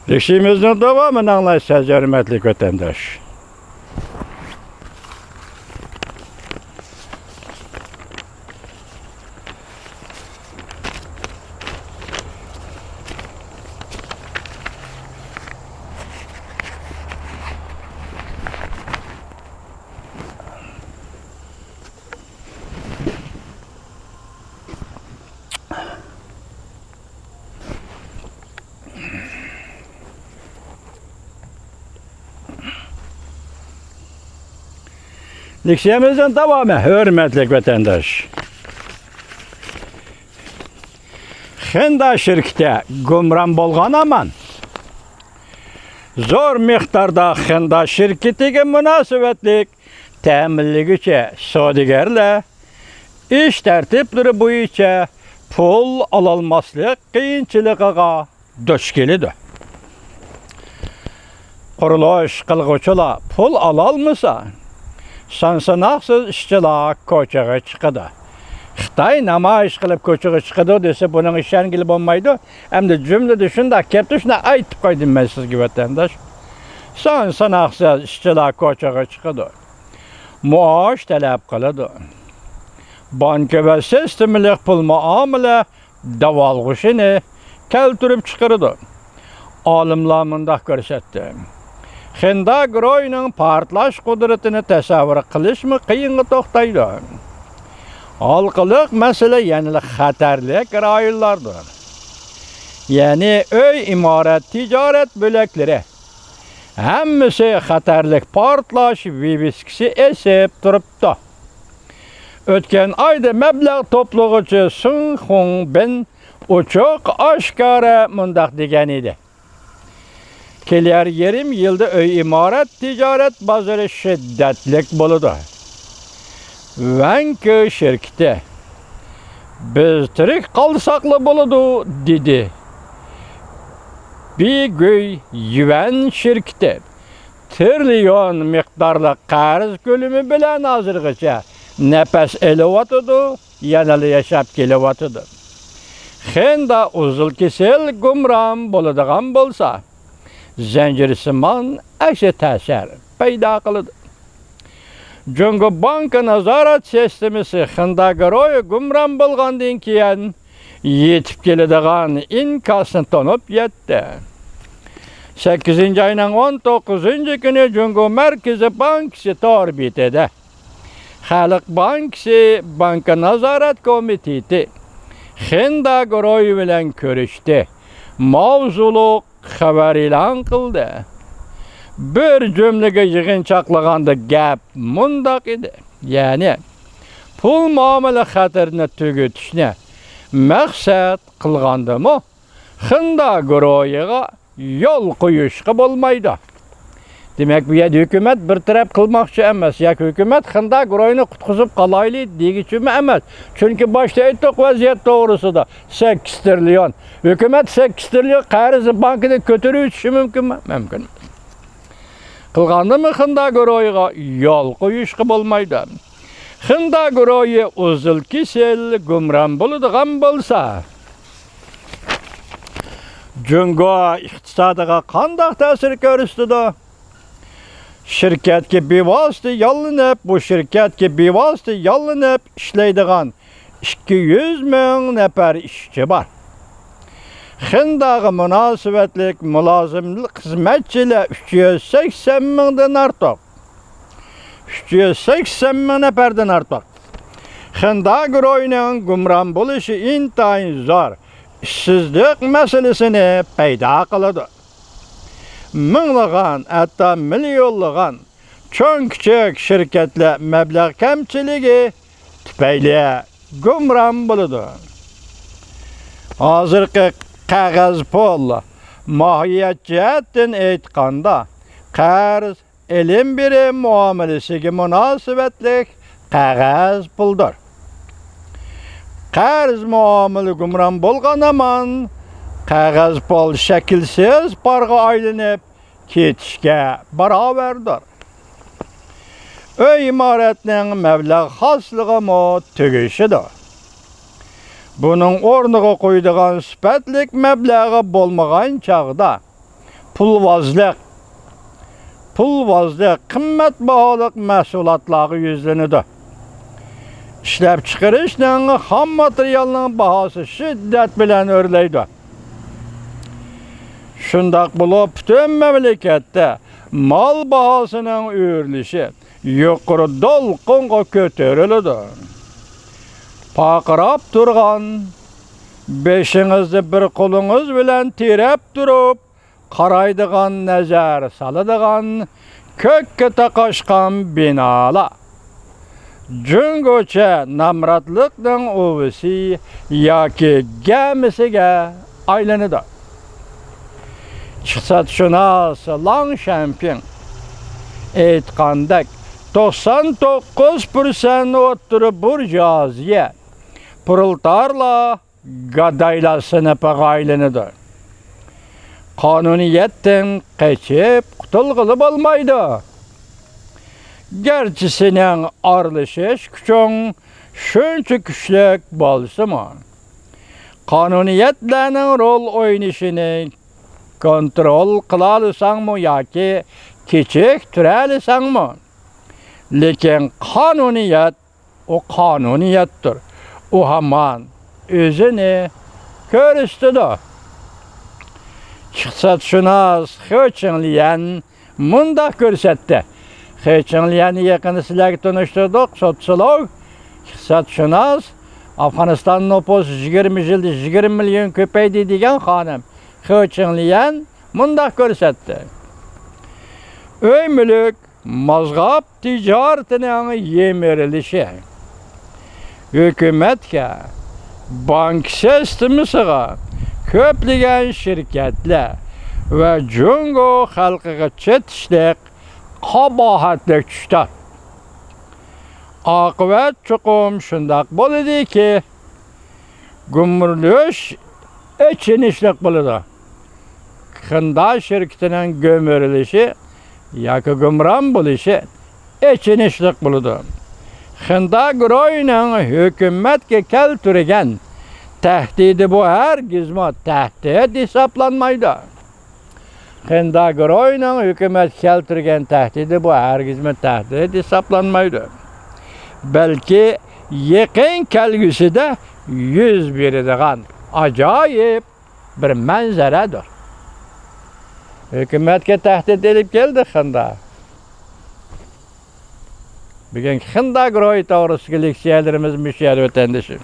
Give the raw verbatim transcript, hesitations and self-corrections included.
لېكسىيىمىزنىڭ داۋامىنى ئاڭلايسىز، ھۆرمەتلىك ۋەتەنداش. لېكسىيەمىزنىڭ داۋامى، ھۆرمەتلىك ۋەتەنداش. خېندا شىركىتى گۇمران بولغان ھامان. زور مىقداردا خېندا شىركىتىگە مۇناسىۋەتلىك تەمىنلىگۈچى سودىگەرلەر ئىش تەرتىپلىرى بويىچە پۇل ئالالماسلىق قىيىنچىلىقىغا دۇچ كېلىدۇ. قۇرۇلۇش قىلغۇچىلار پۇل ئالالمىسا، سان-ساناقسىز ئىشچىلار كوچىغا چىقىدۇ. خىتاي نامايىش قىلىپ كوچىغا چىقىدۇ دېسە، بۇنىڭغا ئىشەنگىلى بولمايدۇ. ئەمدى جۈملىدە شۇنداق كەپتۇ، شۇنداق ئېيتىپ قويدۇم مەن سىزگە، ۋەتەنداش. سان-ساناقسىز ئىشچىلار كوچىغا چىقىدۇ. مائاش تەلەپ قىلىدۇ. بانكا ۋە سىستېمىلىق پۇل مۇئامىلە داۋالغۇشىنى كەلتۈرۈپ چىقىرىدۇ. ئالىملار مۇنداق كۆرسەتتى: خېندا گۇرۇھىنىڭ پارتلاش قۇدرىتىنى تەسەۋۋۇر قىلىشمۇ قىيىنغا توختايدۇ. ھالقىلىق مەسىلە يەنىلا خەتەرلىك رايونلاردۇر. يەنى ئۆي، ئىمارەت، تىجارەت بۆلەكلىرى، ھەممىسى خەتەرلىك پارتلاش ۋىۋىسكىسى ئېسىپ تۇرۇپتۇ. ئۆتكەن ئايدا مەبلەغ توپلىغۇچى سېڭ خۇڭبىن ئوچۇق ئاشكارا مۇنداق دېگەن ئىدى: كېلەر يېرىم يىلدا ئۆي ئىمارەت تىجارەت بازىرى شىددەتلىك بولىدۇ. ۋەڭكى شىركىتى: بىز تىرىك قالساقلا بولىدۇ، دېدى. بىگۈي يۈەن شىركىتى تىرىليون مىقدارلىق قەرز كۆلىمى بىلەن ھازىرغىچە نەپەس ئېلىۋاتىدۇ، يەنىلا ياشاپ كېلىۋاتىدۇ. خېندا ئۈزۈل-كېسىل گۇمران بولىدىغان بولسا، زەنجىرسىمان ئەكسى تەسىر پەيدا قىلىدۇ. جۇڭگو بانكا نازارەت سىستېمىسى خېندا گۇرۇھى گۇمران بولغاندىن كېيىن يېتىپ كېلىدىغان ئىنكاسنى تونۇپ يەتتى. سەككىزىنچى ئاينىڭ ئون توققۇزىنچى كۈنى جۇڭگو مەركىزىي بانكىسى تور بېتىدە خەلق بانكىسى بانكا نازارەت كومىتېتى خېندا گۇرۇھى بىلەن كۆرۈشتى. ماۋزۇلۇق خەۋەر ئېلان قىلدى. بىر جۈملىگە يىغىنچاقلىغاندا گەپ مۇنداق ئىدى، يەنى پۇل مۇئامىلە خەتىرىنى تۈگىتىشنى مەقسەت قىلغاندىمۇ، خېندا گۇرۇھىغا يول قويۇشقا بولمايدۇ. دېمەك، بۇ يەردە ھۆكۈمەت بىر تەرەپ قىلماقچى ئەمەس ياكى ھۆكۈمەت خېندا گۇرۇھىنى قۇتقۇزۇپ قالايلى دېگۈچىمۇ ئەمەس. چۈنكى باشتا ئېيتتۇق ۋەزىيەت توغرىسىدا، سەككىز تىرىليون. ھۆكۈمەت سەككىز تىرىليون قەرزنى بانكىدىن كۆتۈرۈۋېتىشى مۇمكىنمۇ؟ مۇمكىن. قىلغاندىمۇ خېندا گۇرۇھىغا يول قويۇشقا بولمايدۇ. خېندا گۇرۇھى ئۈزۈل-كېسىل گۇمران بولىدىغان بولسا، جۇڭگو ئىقتىسادىغا قانداق تەسىر كۆرسىتىدۇ؟ شىركەتكە بىۋاسىتە ياللىنىپ، بۇ شىركەتكە بىۋاسىتە ياللىنىپ ئىشلەيدىغان ئىككى يۈز مىڭ نەپەر ئىشچى بار. خېنداغا مۇناسىۋەتلىك مۇلازىم خىزمەتچىلەر ئۈچ يۈز سەكسەن مىڭدىن ئارتۇق. ئۈچ يۈز سەكسەن مىڭ نەپەردىن ئارتۇق. خېندا گۇرۇھىنىڭ گۇمران بولۇشى ئىنتايىن زور ئىشسىزلىق مەسىلىسىنى پەيدا قىلىدۇ. مىڭلىغان، ھەتتا مىليونلىغان چوڭ-كىچىك شىركەتلەر مەبلەغ كەمچىلىكى تۈپەيلى گۇمران بولىدۇ. ھازىرقى قەغەز پۇل، ماھىيەت جەھەتتىن ئېيتقاندا، قەرز ئېلىم-بېرىم مۇئامىلىسىگە مۇناسىۋەتلىك قەغەز پۇلدۇر. قەرز مۇئامىلە گۇمران بولغان ھامان، قەغەز پۇل شەكىلسىز پارغا ئايلىنىپ كېتىشكە باراۋەردۇر. ئۆي ئىمارەتنىڭ مەبلەغ خاسلىقىمۇ تۈگىشىدۇ. بۇنىڭ ئورنىغا قويىدىغان سۈپەتلىك مەبلەغ بولمىغان چاغدا، پۇلۋازلىق. پۇلۋازلىق قىممەت باھالىق مەھسۇلاتلارغا يۈزلىنىدۇ. ئىشلەپچىقىرىشنىڭ، خام ماتېرىيالنىڭ باھاسى شىددەت بىلەن ئۆرلەيدۇ. شۇنداق بولۇپ، پۈتۈن مەملىكەتتە مال باھاسىنىڭ ئۆرلىشى يۇقىرى دولقۇنغا كۆتۈرۈلىدۇ. پارقىراپ تۇرغان، بېشىڭىزنى بىر قولىڭىز بىلەن تىرەپ تۇرۇپ قارايدىغان، نەزەر سالىدىغان كۆككە تاقاشقان بىنالار جۇڭگوچە نامراتلىقنىڭ ئۇۋىسى ياكى گەمىسىگە ئايلىنىدۇ. ئىقتىسادشۇناس لاڭ شەنپىڭ ئېيتقاندەك، توقسان توققۇز پىرسەنت ئوتتۇرا بۇرژۇئازىيە، پرولېتارلار، گادايلار سىنىپىغا ئايلىنىدۇ. قانۇنىيەتتىن قېچىپ قۇتۇلغىلى بولمايدۇ. گەرچە سېنىڭ ئارىلىشىش كۈچۈڭ شۇنچە كۈچلۈك بولسىمۇ، قانۇنىيەتلەرنىڭ رول ئوينىشىنى كونترول قىلالىساڭمۇ ياكى كېچىكتۈرەلىسەڭمۇ، لېكىن قانۇنىيەت ئۇ قانۇنىيەتتۇر. ئۇ ھامان ئۆزىنى كۆرسىتىدۇ. ئىقتىسادشۇناس خې چىڭليەن مۇنداق كۆرسەتتى. خې چىڭليەننى يېقىندا سىلەرگە تونۇشتۇردۇق. سوتسىيولوگ، ئىقتىسادشۇناس، ئافغانىستان نوپۇسى يىگىرمە يىلدا يىگىرمە مىليون كۆپەيدى دېگەن خانىم خې چىڭليەن مۇنداق كۆرسەتتى. ئۆي مۈلۈك، مازغاپ تىجارىتىنىڭ يىمىرىلىشى ھۆكۈمەتكە، بانك سىستېمىسىغا، كۆپلىگەن شىركەتلەر ۋە جۇڭگو خەلقىگە چېتىشلىق قاباھەتلىك چۈشتى. ئاقىۋەت چوقۇم شۇنداق بولىدۇكى، گۈمۈرۈلۈش ئېچىنىشلىق بولىدۇ. خېندا شىركىتىنىڭ گۈمۈرۈلۈشى ياكى گۇمران بولۇشى ئېچىنىشلىق بولىدۇ. خېندا گۇرۇھىنىڭ ھۆكۈمەتكە كەلتۈرگەن تەھدىتى بۇ ھەرگىزمۇ تەھدىت ھېسابلانمايدۇ. خېندا گۇرۇھىنىڭ ھۆكۈمەتكە كەلتۈرگەن تەھدىتى بۇ ھەرگىزمۇ تەھدىت ھېسابلانمايدۇ. بەلكى يېقىن كەلگۈسىدە يۈز بېرىدىغان ئاجايىپ بىر مەنزىرەدۇر. ھۆكۈمەتكە تەھدىت ئېلىپ كەلدى خېندا. بۈگۈنكى خېندا گۇرۇھى توغرىسىدىكى لېكسىيەلىرىمىز مۇشۇ يەردە، ۋەتەندىشىم.